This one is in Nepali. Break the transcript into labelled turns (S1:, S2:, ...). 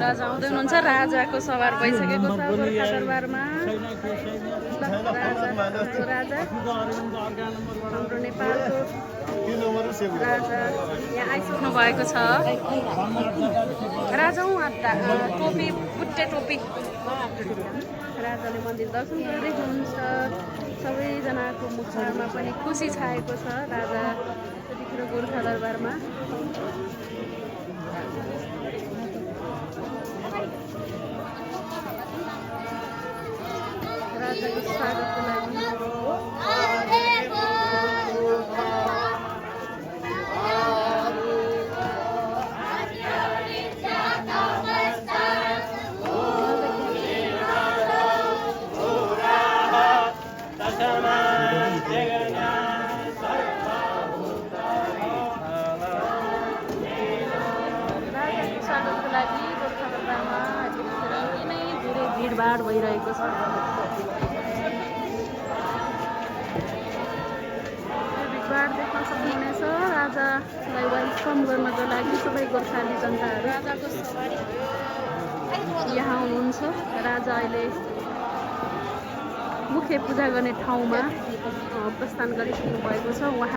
S1: राजा आउँदै हुनुहुन्छ राजाको सवार भइसकेको छ गोर्खा दरबारमा राजा हाम्रो नेपालको राजा यहाँ आइसक्नु भएको छ राजा टोपी बुट्टे टोपी राजाले मन्दिर दर्शन गर्दै हुनुहुन्छ सबैजनाको मुखमा पनि खुसी छाएको छ राजा त्यतिखेर गोर्खा दरबारमा राजाको स्वागतको लागि भिडभाड भइरहेको छ भिडभाड देख्न सक्नुहुनेछ राजालाई वेलकम गर्नको लागि सबै गोर्खाली जनताहरू राजाको सवारी यहाँ हुनुहुन्छ राजा अहिले मुख्य पूजा गर्ने ठाउँमा प्रस्थान गरिसक्नु भएको छ।